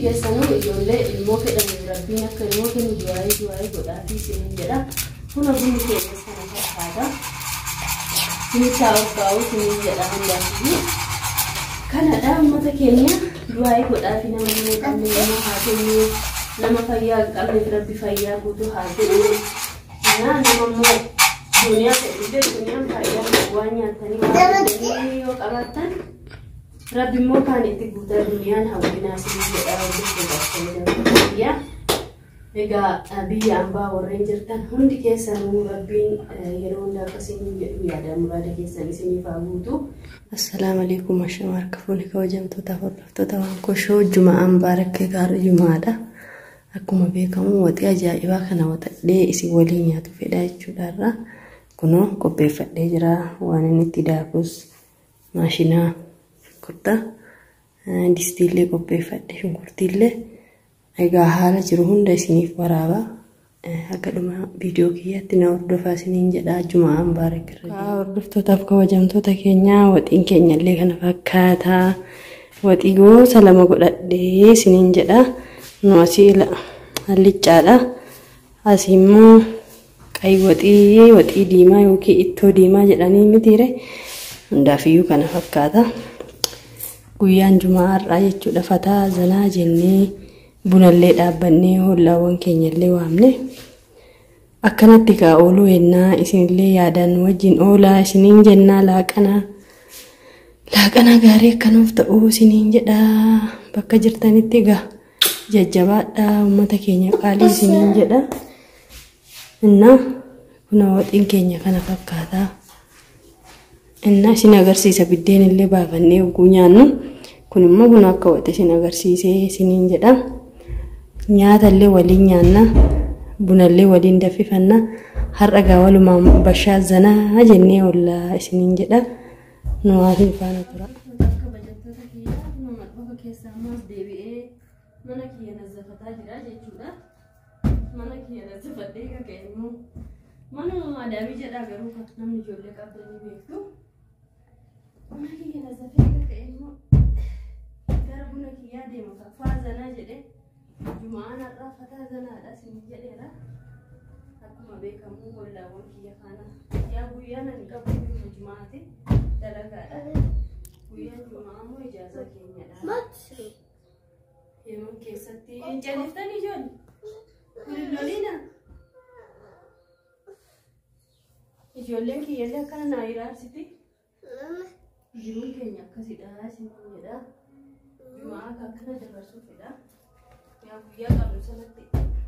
Keessanuu ijoollee ilmoo fedhaniif Rabbiin akka ilmoo kennu du'aayii godhaafi isiniin jedha. Kun bunni keenyas kana fakkaata. Isinitti haa urgaa'u isiniin jedha hundaaf. Kanadha uummata keenya, du'aayii godhaafi. Nama ilmoo qabne ilmoo haa kennu, nama fayyaa hin qabneef Rabbi fayyaa guutuu haa kennu. Kana nama immoo duniyaa fedhullee, duniyaan fayyaa waan nyaatanii waan dhugdanii yoo qabaattan, Rabbi immoo kaan itti guutaa, duniyaan hawwinaa isiniin jedha, hordoftoota biyya. Egaa biyya ambaa warreen jirtan hundi keessanuu Rabbiin yeroo hunda akkasiin jedhu yaada muraada keessan isiniif haa guutu. Assalaamu alaikum, ashama harka fuuni kabajamtoota hordoftoota waan koshoo, Juma'aan baarakkee gaarii Jumaadha. Akkuma beekamu waxii ajaa'ibaa kana waxadhee isin waliin nyaatu fedha jechuudha irraa. Kunoo qopheeffadhee jira, waan inni itti daakus maashinaa shunkurtaa distiillee qopheeffadhe, shunkurtiillee. Egaa haala jiru hunda isiniif waraaba. Akka dhuma viidiyoo kiyyaatti na hordofaa isiniin jedha, Juma'aan baarakirra. Hordoftootaaf kabajamtoota keenya, waxiin keenyallee kana fakkaata. Waxii gosa lama godhadhee isiniin jedha. Nu asii halliccaadha. Asii immoo qayi waxii, waxii diimaa yookiin ittoo diimaa jedhanii mitiire, hundaafiyyuu kana fakkaata. Guyyaan Jumaa har'aa jechuudha, fataa zanaa jennee bunallee dhaabbannee hollaawwan keenyallee waamne akkanatti kaa ooluu hennaa, isinillee yaadaan wajjin oolaa isiniin jennaa. Laaqanaa gaarii akkanuuf ta'uu isiniin jedha. Bakka jirtanitti egaa jajjabaadhaa uummata keenya qaalii isiniin jedha. Innaa kuna waxiin keenya kana fakkaata. Innaa isin agarsiisa, biddeen illee baafannee hogguu nyaannu kun immoo kun akka waxi isin agarsiisee isiniin jedha. Nyaata illee waliin nyaanna, bunallee waliin danfifanna. Har'a gaa walumaan bashaa zanaa jennee oollaa isiniin jedha. Nu haasni faana tura. Kabajattoota kiyyaa, nama keessaa ammas deebi'ee mana kiyya nazzafataa jira jechuudha. Mana kiyya nazzafadhee kaka'e immoo manuma maadaamii jedhaa, garuu namni ijoollee qabdanii beektu. Mana kiyya nazzafee kaka'e immoo gara buna kiyyaa deema, fataa zanaa jedhee. Jumaan har'aa fataa zanaadha isin jedheera. Akkuma beekamu hollaawwan kiyya faana yaa guyyaan ani qabu guyyaa Jumaati, dalagaadha. Guyyaan Jumaa immoo ijaazaa keenyadha. Yeroon keessatti hin calliftan ijoollee. Kun lolina. Ijoolleen kiyyallee akkana naa iraarsiti. Jiruun keenya akkasidha isin jedha. Jumaa akka akkana dabarsuu fedha. Yaa guyyaa qabnu sanatti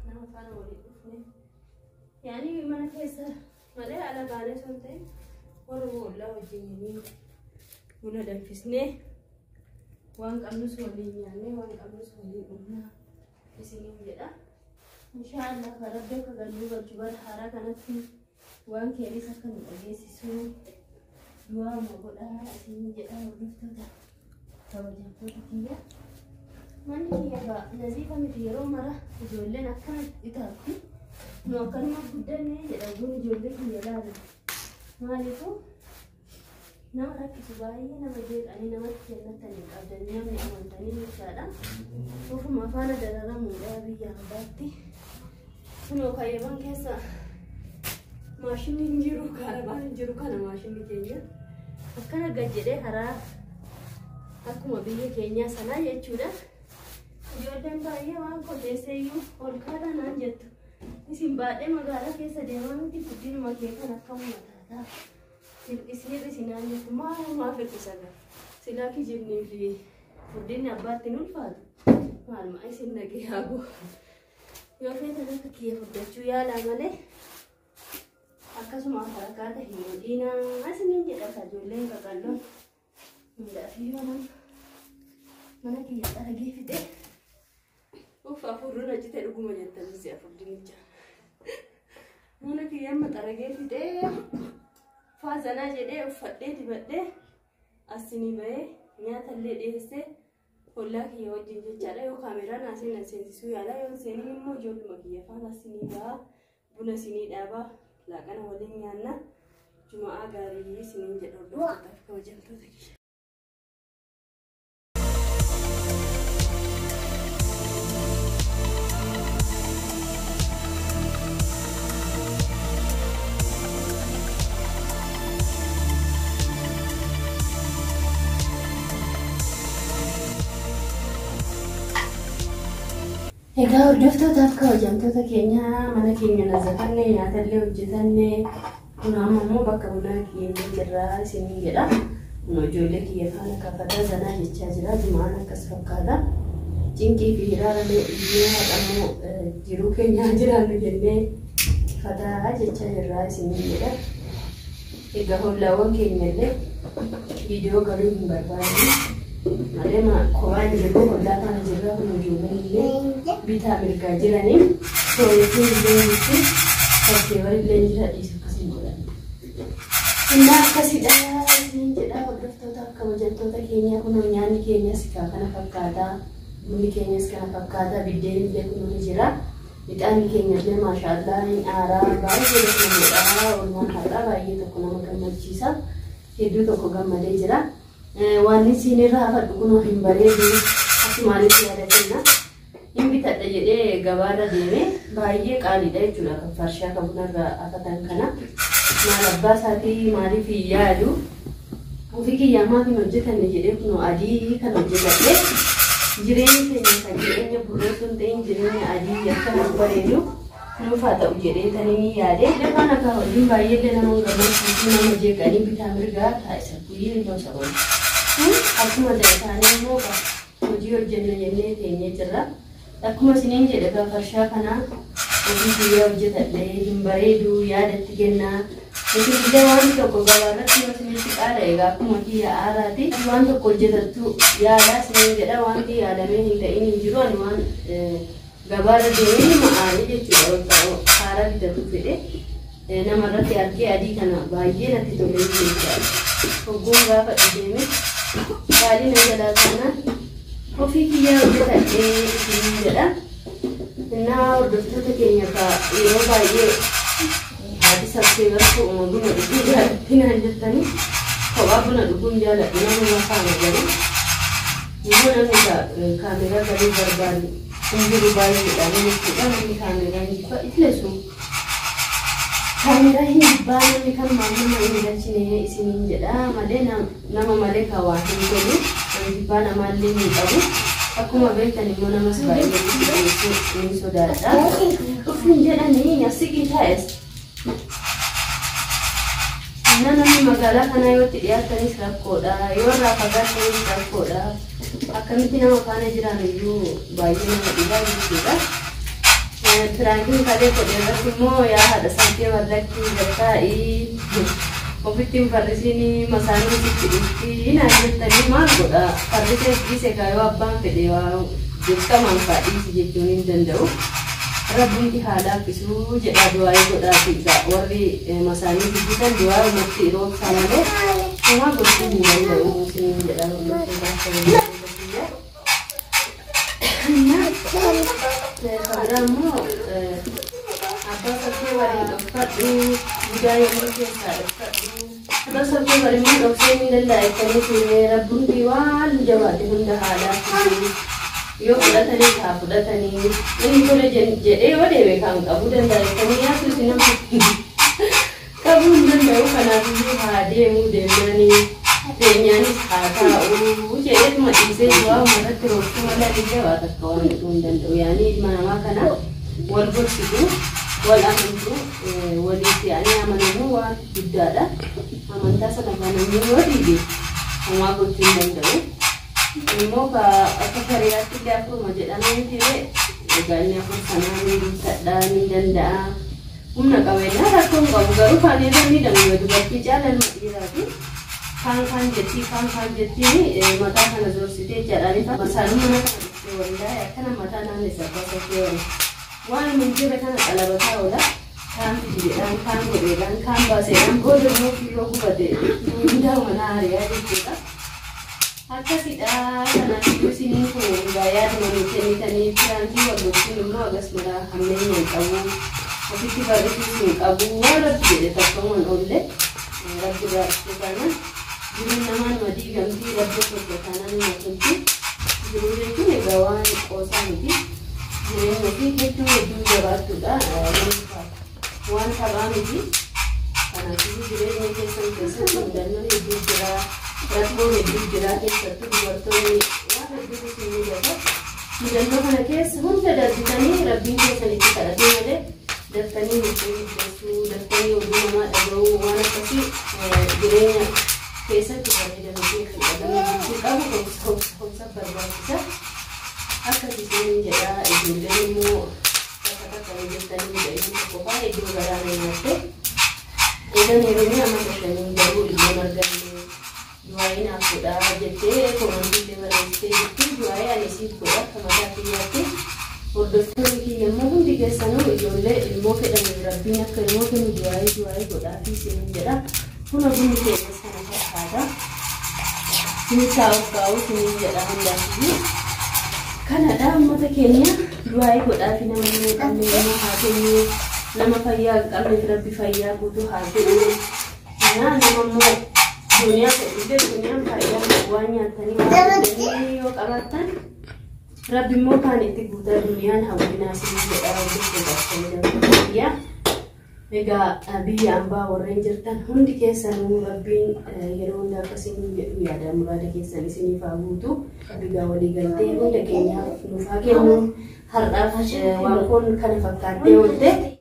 nama faana waliin dhufne. Yaani mana keessa malee ala baanee osoo hin ta'in, warra ollaa wajjin buna danfisnee, waan qabnus waliin nyaannee, waan qabnus waliin dhugnaa isiniin jedha. Inshaallah kan Rabbi akka galluu galchu bara haaraa kanatti waan keenis akka nu dhageessisu du'aama godhaa isiniin jedha, hordoftoota kabajamtoota kiyya. Manni kiyya gaa naziifa miti, yeroo mara ijoolleen akkana itaatti, nu akkanuma guddanne jedha guun ijoollee kiyya laalu. Maaliifuu nama rakkisu, baay'ee nama jeeqanii, namatti kennattan hin qabdan, namni amantanii jechaadha. Ofuma faana dararamuudha biyya hambaatti. Kunoo kayyaman keessa maashinni hin jiru, kaarabaan hin jiru, kana maashinni keenya. Akkana gad jedhee karaa akkuma biyya keenyaa sanaa jechuudha. Ijoolleen baay'ee waan qoteesseeyyuu ol kaataa naan jettu. Isin baadhee magaalaa keessa deemaa miti, guddinuma kee kan akkamuma taataa. Hir'isi hir'isi naan jettu, maalumaaf hir'isa gaa. Silaa kijibnii fi furdinni abbaatti hin ulfaatu. Maaluma isin nagee haa goo. Yoo feetan akka kiyya furdachuu yaalaa malee akkasuma harakaata hin godhinaa isiniin jedha ijoolleen qaqalloon. Hundaaf iyyuu nama mana kiyya xaragee fixee. Uff, afurruun hojjete dhuguma jettanii si afur dinnicha. Mana kiyya amma xaragee fixee, faazanaa jedhee, uffadhee, dibadhee asinii bahee, nyaata illee dhiyeessee hollaa kiyya wajjin jechaadha. Yoo kaameraan asiin na seensisuu yaala, yoo hin seenin immoo ijoolluma kiyya faana asinii bahaa, buna sinii dhaabaa, laaqana waliin nyaanna. Juma'aa gaarii isiniin jedha, hordoftootaaf kabajamtoota kiyya. Egaa hordoftootaaf kabajamtoota keenya mana keenya nazafanne nyaatallee hojjetanne kun amma immoo bakka bunaa keenya jirra isiniin jedha. Kun ijoollee kiyya faana kafataa zanaa jechaa jira. Jimaan akkas fakkaata. Cinqii fi hiraarallee iyyuu haadhamuu jiruu keenyaa jiraannu jennee fataa jechaa jirra isiniin jedha. Egaa hollaawwan keenyallee viidiyoo galuu hin barbaanne. Malee kophaan jirru hollaa kana jirra kun ijoolleen illee bitaa mirgaa jiranii sooretiin illee jirti fakkeewwan illee jira dhiisu akkasiin godhan. Innaa akkasidha isiniin jedha hordoftootaaf kabajamtoota keenya kun nyaanni keenyas kana fakkaata bunni keenyas kana fakkaata biddeen illee kun ni jira. Ixaanni keenya illee maashaallah hin aaraa baay'ee tokko godha oolmaan har'aa baay'ee tokko nama gammachiisa hedduu tokko gammadee jira. Waan isin irraa hafadhu kunoo hin bareedu asumaanis yaada kenna. Hin bitadha jedhee gabaarra deeme baay'ee qaaliidha jechuudha kan farshaa kan bunarra hafatan kana. Maal abbaa isaatii maaliif hin yaadu ofii kiyyaa maaf hin hojjetanne jedhee kunoo adii kan hojjetadhe. Jireenya keenya kan jireenya burree sun ta'in jireenya adii akka nuuf bareedu nuuf haa ta'u jedhee tanii ni yaade. Lafaan akka hojiin baay'eellee nama hin gammachiisu nama jeeqanii bitaa mirgaa taasisa guyyee yoo sababa. Akkuma ta'e taanee immoo hojii hojjenna jennee teenyee jirra. Akkuma isiniin jedhe egaa farshaa kana hojii guyyaa hojjetadhee hin bareedu yaadatti kennaa. Isin illee waan tokko gabaarratti yoo isinitti qaala egaa akkuma kiyya aaraati. Waan tokko hojjetattu yaalaa isiniin jedha wanti yaalamee hin ta'in hin jiru ani waan gabaarra deemee ma'aanii jechuudha haaraa bitatu fedhe. Namarratti argee adii kana baay'ee natti tolee jechuudha. Hogguun gaafa deeme qaalii na jalaa taanaan ofii kiyyaa hojjetadhee isiniin jedha. Innaa hordoftoota keenya yeroo baay'ee haati sabsee barkoo buna dhuguu jaalatti naan jettanii kophaa buna dhuguun jaaladhu namuma faana garuu immoo namni kaameeraa galuu barbaadu hin jiru baay'eedha jechuudha namni kaameeraa hin jibba itlesu. Kaameeraa hin jibbaa namni kan maamuma hin galchine isiniin jedha malee nama malee kan waa hin tolu jibbaa namaallee hin qabu. Akkuma beektan immoo namas baay'ee ni sodaadha. Ofiin jedhanii asiqii taa'es. Namni magaalaa kanaa yoo itti dhiyaatanis rakkoodha. Yoo irraa fagaattanis rakkoodha. Akkamitti nama faana jiran iyyuu baay'ee nama dhibaa jechuudha. Piraankiin kalee godhe irratti immoo yaa haadha sabdee warraatti gartaa'ii ofitti hin farrisiin masaanuu sitti dhufti naan jettanii maal godha farrisee dhiise yoo abbaan fedhe waa dirqamaan faadhiisi jechuun hin danda'u. Rabbumti haa laaffisuu jedha du'aa godhaati warri masaanii dubbisan du'aa uumatti roobsaa malee homaa gochuu hin danda'u isiniin jedha Kabiraa immoo abbaa sabsee waliin dhokfadhu guddaa yommuu keessaa dhokfadhu abbaa sabsee waliin immoo dhoksee hin danda'a jettanii ture rabbumti waan jabaate hunda haa laaffisuu. Yoo fudhatanii haa fudhatanii inni tole jedhee yoo deeme kan qabuu danda'a jettanii yaadu isin nama qabuu hin danda'u kanaafiyyuu haa deemuu deemnanii teenyaanis haa taa'uu jedheetuma dhiisee waa uummatatti roobsuu malee illee waa takka waan godhuu hin danda'u yaanii ilma namaa kana wal gorsitu wal amantu waliif yaanii amanamuu waan guddaadha amantaa sana banamuu yoo dhiibe homaa gochuu hin danda'u. Immoo akka shari'aatti illee afuruma jedhamee ture egaa inni afur sanaa ni guuttadha ni danda'a. Humna qabeenyaa rakkoo hin qabu garuu kaan irra miidhamu dubartii caala ilma dhiiraati. Kaan kaan jettii kaan kaan jettiin mataa kana zorsitee jedhanii masaanuu mana kana dhuftee wallaahi akkana mataa naannessa abbaa sabsee waliin. Waan hin jirre kana qalabataa oola. Kaan fidi jedhaan kaan godheedhaan kaan baaseedhaan booda immoo kiiloo gubate hundaa mana hariyaa jechuudha. Akkasidha kanaafuu isiniin kun egaa yaaduma nu kennitanii piraankii wal gochuun immoo agas mara hammeenya hin qabu ofitti barrisuus hin qabu waan rabbi jedhe takkamuun oolle rabbi irraa dhufte taanaan jiruun namaa nama diigamtii rabbi tolcha taanaan nama tolchi jiruu jechuun egaa waan qoosaa miti jireenya ofii hedduu hedduu jabaattuudha waan taphaa miti kanaafuu jireenya keessan keessatti mudannoo hedduu jira. Rakkoo hedduu jira keessattuu dubartoonni waan hedduutu isin mudata. Mudannoo kana keessa hunda darbitanii Rabbiin keessan itti kadhatee malee daftanii murtee murteessuu, daftanii oduu namaa dhaga'uu waan akkasii jireenya keessatti bareeda miti jechuudha. Nama bultii qabu obsa obsa obsa barbaachisa. Akkasii isiniin jedha. Ijoolleen immoo takka takka ni jirtanii, mucayyoo tokko fa'aa iddoo garaa na nyaatte. Eegan heerumee amata 5 garuu ilmoon arganne, du'aa'ii naaf godhaa jettee koomantii illee barreessitee jirti. Du'aa'ii ani siif godha akka mataa kiyyaatti. Hordoftoonni kiyya immoo hundi keessanuu ijoollee ilmoo fedhaniif Rabbiin akka ilmoo kennu du'aa'ii du'aa'ii godhaafii isiniin jedha. Kun bunni keenyas kana fakkaata. Isinitti haa urgaa'u isiniin jedha hundaaf. Kanadha uummata keenya, du'aa'ii godhaafi. Nama ilmoo hin qabne ilmoo haa kennu. Nama fayyaa hin qabneef Rabbi fayyaa guutuu haa kennu. Kanaa nama immoo duniyaa fedhullee duniyaan faayidaa waan nyaattanii waan dhugdanii yoo qabaattan Rabbi immoo kaan itti guutaa, duniyaan hawwinaa isinii jedha, hordoftoota biyya. Egaa biyya ambaa warreen jirtan hundi keessanuu Rabbiin yeroo hunda akkasiin jedhu yaada muraada keessan isiniif haa guutu. Egaa walii galtee hunda keenyaaf nuuf haa kennu. Har'aaf waan kun kana fakkaattee oolte.